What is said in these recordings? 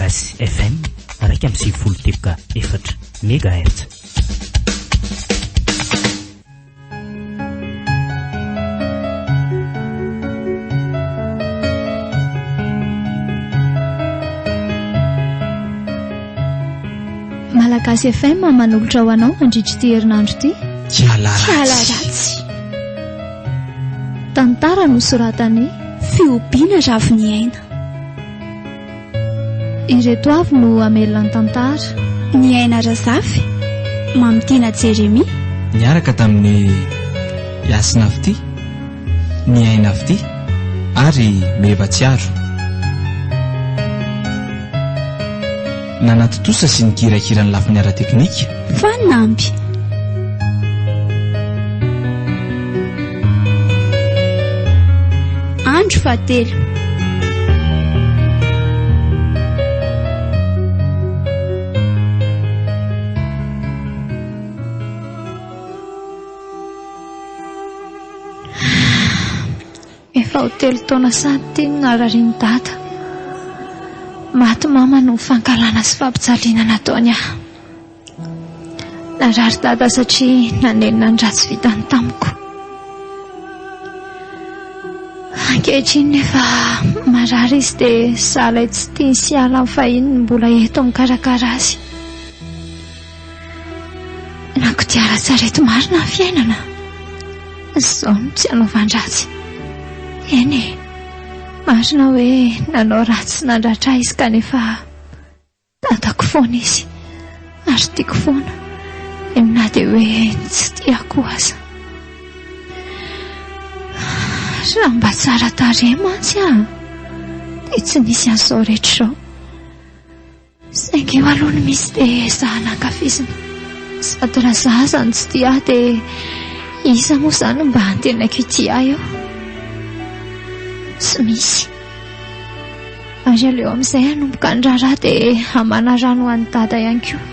Malagasy FM 91.4 Megahertz. Malagasy FM manolotra ho anao mandritra ity herinandro ity. Kiala Kiala ratsy. Tantara nosoratan'i Fihobiana Raviniaina. Ireto avy no hamelona ny tantara. Ny Aina Razafy, Mamitiana Jeremia. Niaraka tamin'i Hasina Fitia, Ny Aina Fitia ary Meva Tsiaro. Nanatontosa sy nikirakira ny lafiny ara-teknika. Fanamby. Andro fahatelo. Efa ho telo taona sady ity no nararian'i Dada. Maty Mama noho ny fankahalana sy fampijaliana nataony ahy. Narary Dada satria nanenina ny ratsy vitany tamiko. Ankehitriny nefa marary izy dia izaho ilay tsy tiany sy halany fahiny no mbola eto mikarakara azy. Na kodiaran-tsarety marina ny fiainana, izao no tsy hanaovan-dratsy. Eny e, marina hoe nanao ratsy sy nandratra ahy izy kanefa dadako foana izy ary tiako foana, eny na dia hoe tsy tiako aza. Raha mba tsara tarehy mantsy aho dia tsy nisy an'izao rehetra izao. Saingy io aloha no misy dia ezahana ankafizina. Sady raha za aza no tsy tia ahy dia iza moa izany no mba antenaiko hitia ahy eo? Tsy misy. Ary aleo amin'izay hanomboka ny raharaha dia hamana rano ho an'i Dada ihany koa.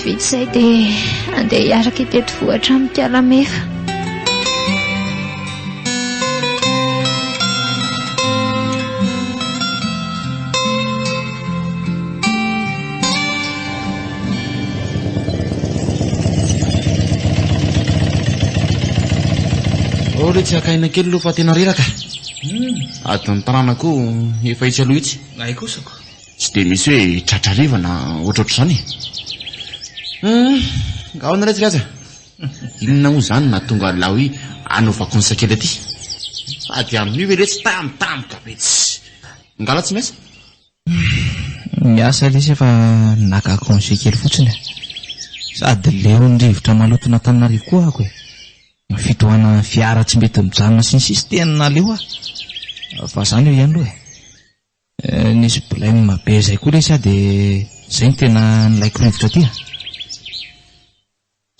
Vita izay dia andeha hiaraka hitety vohitra amin'i Mefa. Ao re tsy haka aina kely aloha fa tena reraka. Adin'ny tanàna koa efa etsy aloha etsy. Ay kosa ko. Tsy dia misy hoe tratra hariva na ohatrohatr'izany e. Hum, ahoana re tsika aza? Inona moa izany no nahatonga an'ilay hoe hanao vacances kely aty? Sady amin'io ve letsy tampotampoka be tsy. Ngala tsy miasa? Miasa lesy fa naka congé kely fotsiny e. Sady leon'ny rivotra maloton'Antananarivo koa ako e. Fitohanan'ny fiara tsy mety mijanona sy ny sisa tena naleo aho. Fa zany eo ihany aloha e. Nisy blème be zay koa lesy ah de zay no tena nilaiko rivotra aty ah.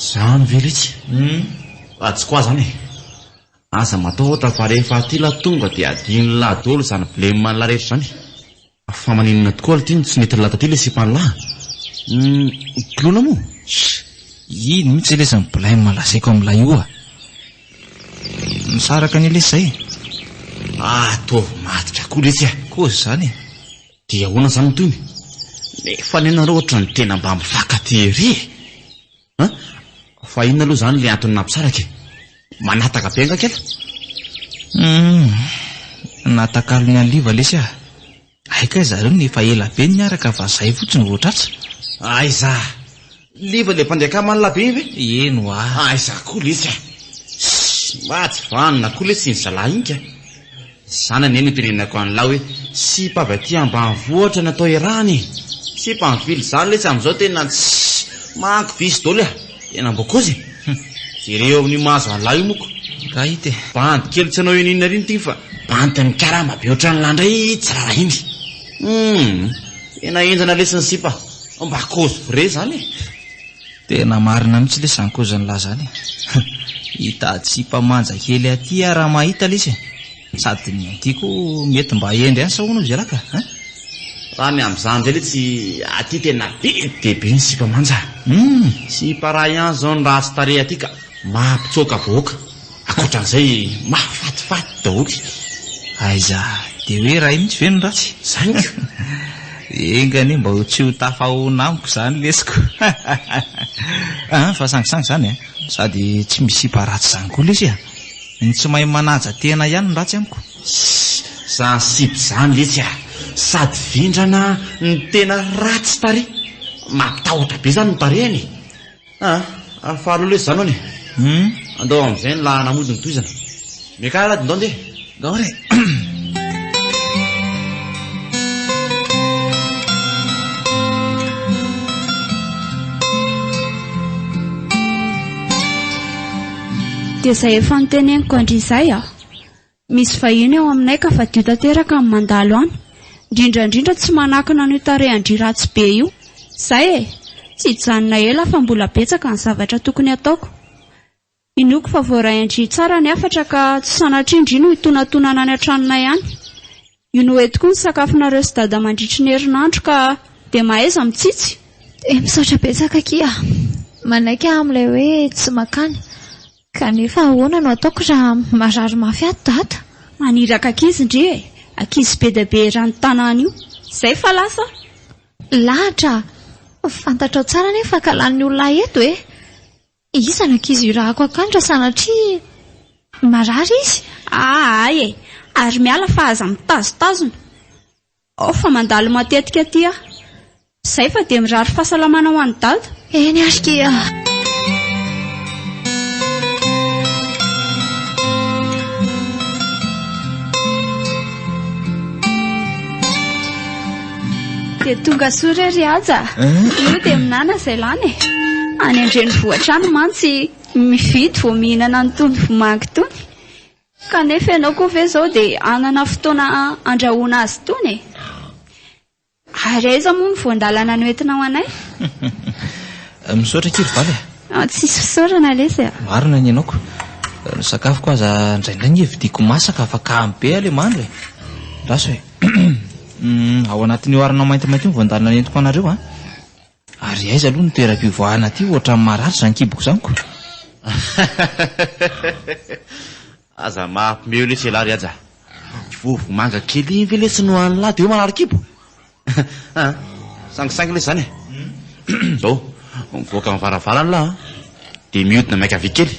Zany ve letsy? Fa tsy quoi zany e. Aza matahotra fa rehefa aty lah tonga de adinon'lah daholo zany blème an'lah rehetra zany. Fa maninona tokoa aloha ty no tsy nentin'lah taty le sipan'lah? Hum, koloina moa? Sh! Iny mihitsy lesy ny blème lazaiko amin'lah io ah. Misaraka anie lesy zay e. Ataovy matotra koa letsy a. Koa zany e. Dia ahoana zany ny tohiny? Nefa anie nareo ohatran'ny tena mba mifankatia ery e. An? Fa inona aloha zany le antony nampisaraka e? Manataka be angaha kela? Humm. Natakalon'i Aliva lesy ah. Hay kay zareo no efa ela be niaraka fa zay fotsiny vao tratra. Aiza? Liva le mpandeha akaman'lah be iny ve? Eny hoa. Aiza koa lesy a! Ssy, mba tsy vanona koa lesy iny zalahy iny ka! Zany anie no itenenako an'lah hoe sipa avy aty ambanivohitra no atao iarahana e! Sipa mivily zany lesy amin'izao tena tssy manko visy daholo a! Tena mba kôzy e! Jereo amin'io mahazo an'lah io moko. Nga hita e! Bandy kely tsy hanao inona inona ity fa bandy mikarama be ohatran'lah indray tsy rarahiny. Humm! Tena henjana lesy ny sipa. Mba kôzy vrai zany e! Tena marina mihitsy lesy zany kôzin'lah zany e! Hitady sipa manja kely aty aho raha mahita lesy e! Sady ny aty koa mety mba hendry ihany sa hono ozy ialahy ka hein? Raha ny amin'izany indray letsy aty tena be dia be ny sipa manja a! Humm! Sipa ray ihany izao ny ratsy tarehy aty ka mampitsoaka vahoaka. Ankoatran'izay mahafatifaty daholo. Aiza! Dia hoe iray mihitsy ve no ratsy? Zany ko! Enga anie mba ho tsy ho tafahoana amiko izany lesy ko! An, fa sangisangy izany e! Sady tsy misy sipa ratsy izany koa lesy a! Ny tsy mahay manaja tena ihany no ratsy amiko. Ssss, zany sipa izany letsy a! Sady vendrana no tena ratsy tarehy! Mampitahotra be izany ny tarehiny e! Ah, fa aleo lesy izany hono e! Hum? Andao amin'izay ny lahana mody no tohizana. Miakara ady, ndao ndeha! Ndao re! Dia izay efa noteneniko an-dry izay ah. Misy vahiny ao aminay ka fadio tanteraka ny mandalo any. Indrindra indrindra tsy manakona an'io tarehin-dry ratsy be io. Izay e! Tsy hijanona ela aho fa mbola betsaka ny zavatra tokony hataoko. Inoako fa voarain-dry tsara ny hafatra ka tsy sanatria ndry no hitonatonana any an-tranonay any. Io no entiko ny sakafonareo sy dada mandritry ny herinandro ka dia mahaiza mitsitsy. Dia misaotra betsaka akia a! Manaiky aho amin'ilay hoe tsy mankany. Kanefa ahoana no ataoko raha marary mafy ato dada? Maniraka ankizy ndry e! Ankizy be dia be eran'ny tanàna io. Izay fa lasa aho. Lahatra a! Fantatrao tsara anie fa kalan'ny olona eto e! Iza no ankizy irahako hankany raha sanatria marary izy? Ahay e! Ary miala fa aza mitazotazona. Ao fa mandalo matetika aty aho. Izay fa dia mirary fahasalamana ho an'i Dada. Eny ary kia. Dia tonga soa re ry Haja a! Io dia minana izay lany e! Any an-drenivohitra any mantsy mividy vao mihinana an'itony vomanga itony. Kanefa ianao koa ve izao dia hanana fotoana handrahoana azy itony e? Ary aiza moa ny voan-dalana noentina ho anay? Misaotra akia ry Valy a! Tsisy fisaorana lesy a! Marina ny anao ko! Ny sakafoko aza indraindray nge vidiako masaka fa kamo be aho le mandro e! Andraso e! Ao anatin'io harona maintimainty io ny voan-dalana nentiko anareo a! Ary aiza aloha ny toeram-pivoahana aty ohatran'ny marary izany kiboko izany ko! Aza mampimeo lesy elah ry Haja. Vovomanga kely iny ve lesy no an'lah dia hoe marary kibo? An! Sangisangy lesy izany e! Zao, mivoaka ny varavarana lah an, dia mihodina miankavia kely,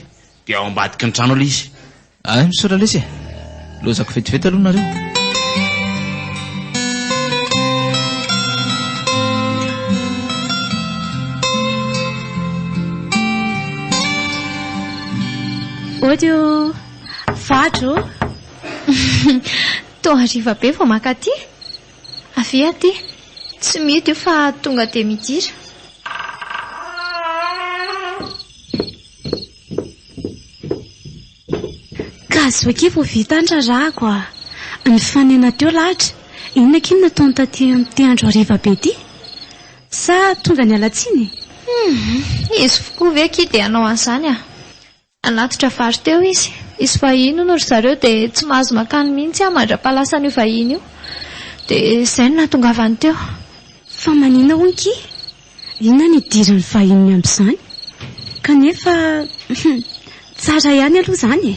dia ao ambadiky ny trano ao ilay izy. Ay misaotra lesy e! Lozako vetivety aloha nareo. Ody o! Vadro o! Toa hariva be vao maka aty. Avia aty. Tsy mihidy io fa tonga dia midira. Ka zao akia vao vita ny raharahako a! Nifanena teo lahatra, inona akia no nataony taty amin'ity andro hariva be ity? Sa tonga niala tsiny? Humm, izy koa ve akia dia hanao an'izany a! Nanatitra vary teo izy. Hisy vahiny hono ry zareo dia tsy mahazo mankany mihitsy aho mandra-pahalasan'io vahiny io. Dia izay no nahatongavany teo. Fa maninona hono ki? Inona no idiran'ny vahininy amin'izany? Kanefa hum, tsara ihany aloha izany e!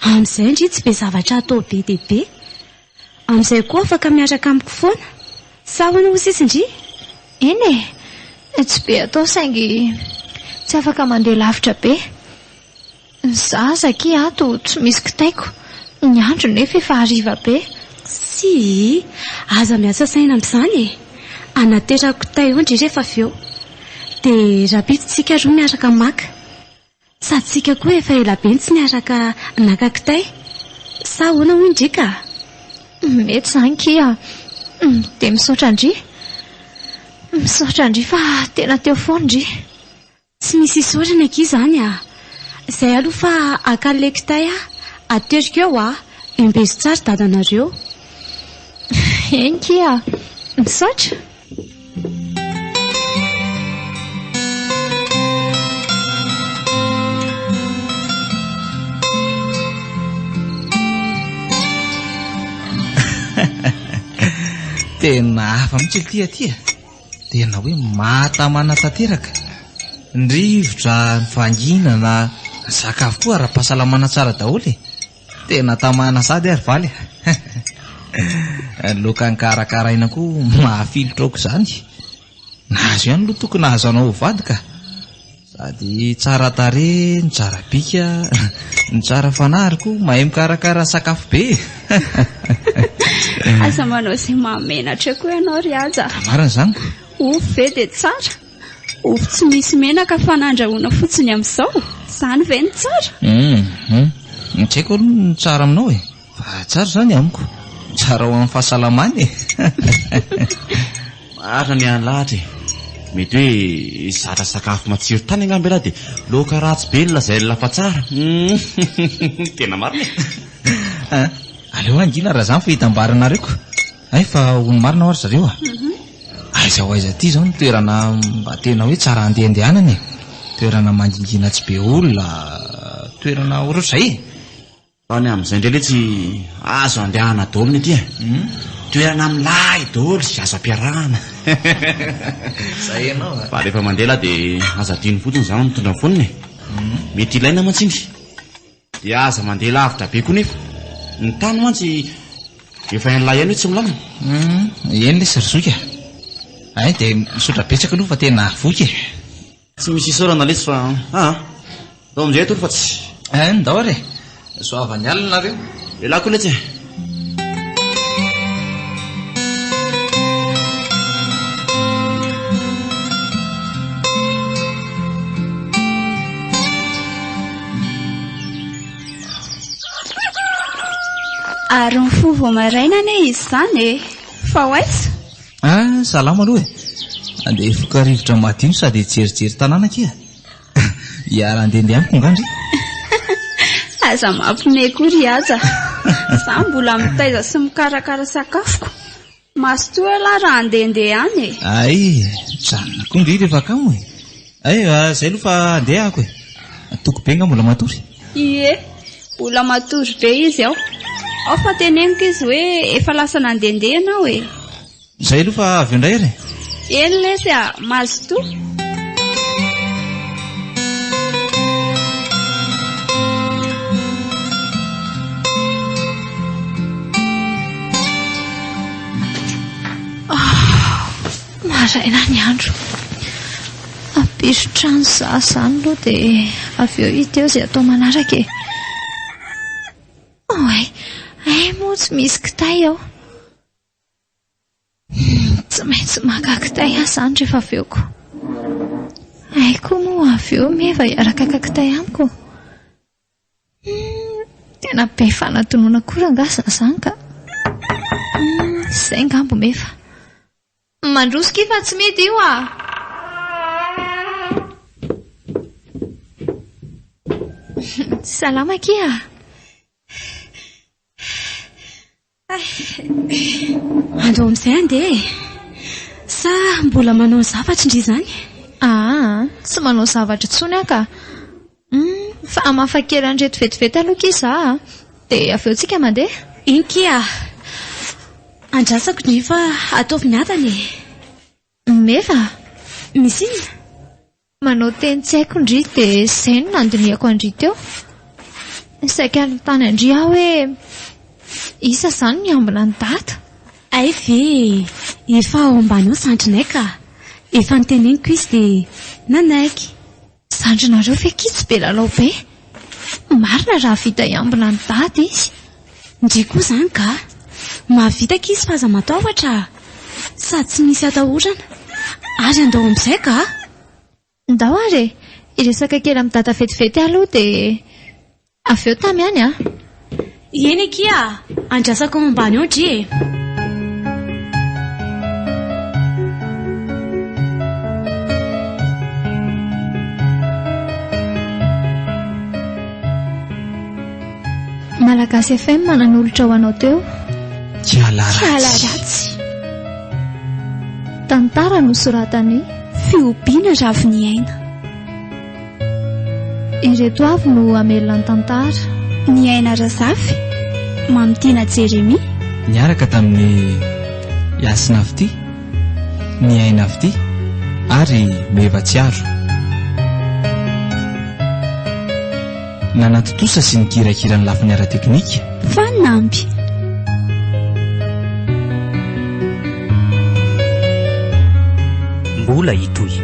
Amin'izay ndry tsy be zavatra atao be dia be. Amin'izay koa afaka miaraka amiko foana. Sa ahoana hoy sisa ndry? Eny e! Tsy be atao saingy tsy afaka mandeha lavitra be. Ny zaza akia ato tsy misy kitaiko, ny andro nefa efa hariva be. Tsia, aza miasa saina amin'izany e! Anaterako kitay eo ndry rehefa avy eo. Dia rahampitso tsika roa miaraka maka. Sady tsika koa efa ela be no tsy niaraka naka kitay. Sa ahoana hoy ndry ka? Mety izany kia. Dia misaotra ndry. Misaotra ndry fa tena teo foana ndry. Tsy misy isaorana akia izany a! Izay aloha fa haka an'ilay kitay aho. Ateriko eo a! Embezo tsara dadanareo. Eny kia. Misaotra. Tena hafa mihitsy ity aty e. Tena hoe mahatamana tanteraka. Ny rivotra, ny fahanginana, ny sakafo koa ara-pahasalamana tsara daholo e. Tena tamana sady ary Valy a. Ny laoka nokarakaraina koa mahafilotra aoka izany. Nahazo ihany aloha tokony nahazo anao ho vady ka. Sady tsara tarehy no tsara bika no tsara fanahy ary koa mahay mikarakara sakafo be e. Aza manao izay mahamenatra koa ianao ry Haja. Marina izany ko. Ovy ve dia tsara? Ovy tsy misy menaka fa nandrahoina fotsiny amin'izao? Izany ve no tsara? Hum, tsy haiko aloha ny tsara aminao e. Fa tsara izany amiko. Tsara ho an'ny fahasalamana e. Marina ny an'i Lahatra e. Mety hoe zatra sakafo matsiro tany angamba ialahy dia laoka ratsy be no lazain'lah fa tsara. Hum, tena marina e. Aleo hangina raha izany fa hitambaranareo ko. Hay fa hono marina hoa ry zareo a. Aiza ho aiza aty izao ny toerana mba tena hoe tsara andehandehanana e. Toerana mangingina tsy be olona, toerana ohatrohatr'izay e. Fa ny amin'izay indray letsy azo andehana daholo ny aty e. Toerana milay daholo sy azo ampiarahana. Zay ianao a. Fa rehefa mandeha lahy dia aza adino fotsiny izany mitondra ny fonony e. Mety ilaina mantsy iny. Dia aza mandeha lavitra be koa nefa. Ny tany mantsy efa hain'lahy ihany hoe tsy milamina. Eny lesy ry zoky a. Hay dia misaotra betsaka aloha fa tena voky e. Tsy misy isaorana lesy fa aa. Ndao amin'izay atory fa tsy. Eh, ndao ary e. Soava ny alina nareo. Elah koa letsy e. Ary mifoha vao maraina anie izy izany e! Fa ho aiza? Ah, salama aloha e! Andeha hifoka rivotra madio sady hijerijery tanàna akia. Hiara-handehandeha amiko angaha ndry? Aza mampime koa ry Haja. Za mbola mitaiza sy mikarakara sakafoko. Mazotoa ialahy raha handehandeha any e! Hay, mijanona koa ndry rehefa kamo e! Hay, zay aloha fa handeha ako e! Toky be angaha mbola matory? Ie, mbola matory be izy ao. Ao fa teneniko izy hoe efa lasa nandehandeha ianao e. Zay aloha fa avy eo indray ary e. Eny lesy a, mazotoa. Maraina ny andro. Ampiro trano za zany aloha dia avy eo hita eo izay atao manaraka e. Oay, hay moa tsy misy kitay ao. Tsy maintsy maka kitay aho izany rehefa avy eo ko. Hay koa moa avy eo meva hiaraka haka kitay amiko. Tena be fanadinoana koa rangahy za izany ka. Izay angamba meva. Mandroso kia fa tsy midy io ah! Salama kia! Andao amin'izay andeha e! Sa mbola manao zavatra ndry izany? Aa, tsy manao zavatra intsony aho ka! Humm, fa hamafa kely an'ireto vetivety aloha kia za a! Dia avy eo tsika mandeha? Iny kia! Andrasako ndry fa ataovy miadana e! Meva? Misy inona? Manao teny tsy haiko ndry dia izay no nandinihako an-dry teo. Saika hanontany an-dry aho hoe iza izany miambina an'i Dada? Hay ve e! Efa ao ambany ao zandrinay ka! Efa noteneniko izy dia nanaiky. Zandrinareo ve kia tsy be lalao be? Marina raha vita hiambina an'i Dada izy. Ndry koa izany ka! Mahavita akia izy fa aza matahotra a! Sady tsy misy atahorana. Ary andao amin'izay ka! Ndao ary e! Hiresaka kely amin'i Dada vetivety aho aloha dia avy eo tamy ihany a! Eny akia a! Andrasako ao ambany ao ndry e! Malagasy FM nanolotra ho anao teo. Kiala ratsy. Kiala ratsy. Tantara nosoratan'i Fihobiana Raviniaina. Ireto avy no hamelona ny tantara. Niaina Razafy, Mamitiana Jeremia. Niaraka tamin'i Hasina Fitia, Niaina Fitia ary Meva Tsiaro. Nanatontosa sy nikirakira ny lafiny ara-teknika. Fanamby. Mbola hitohy.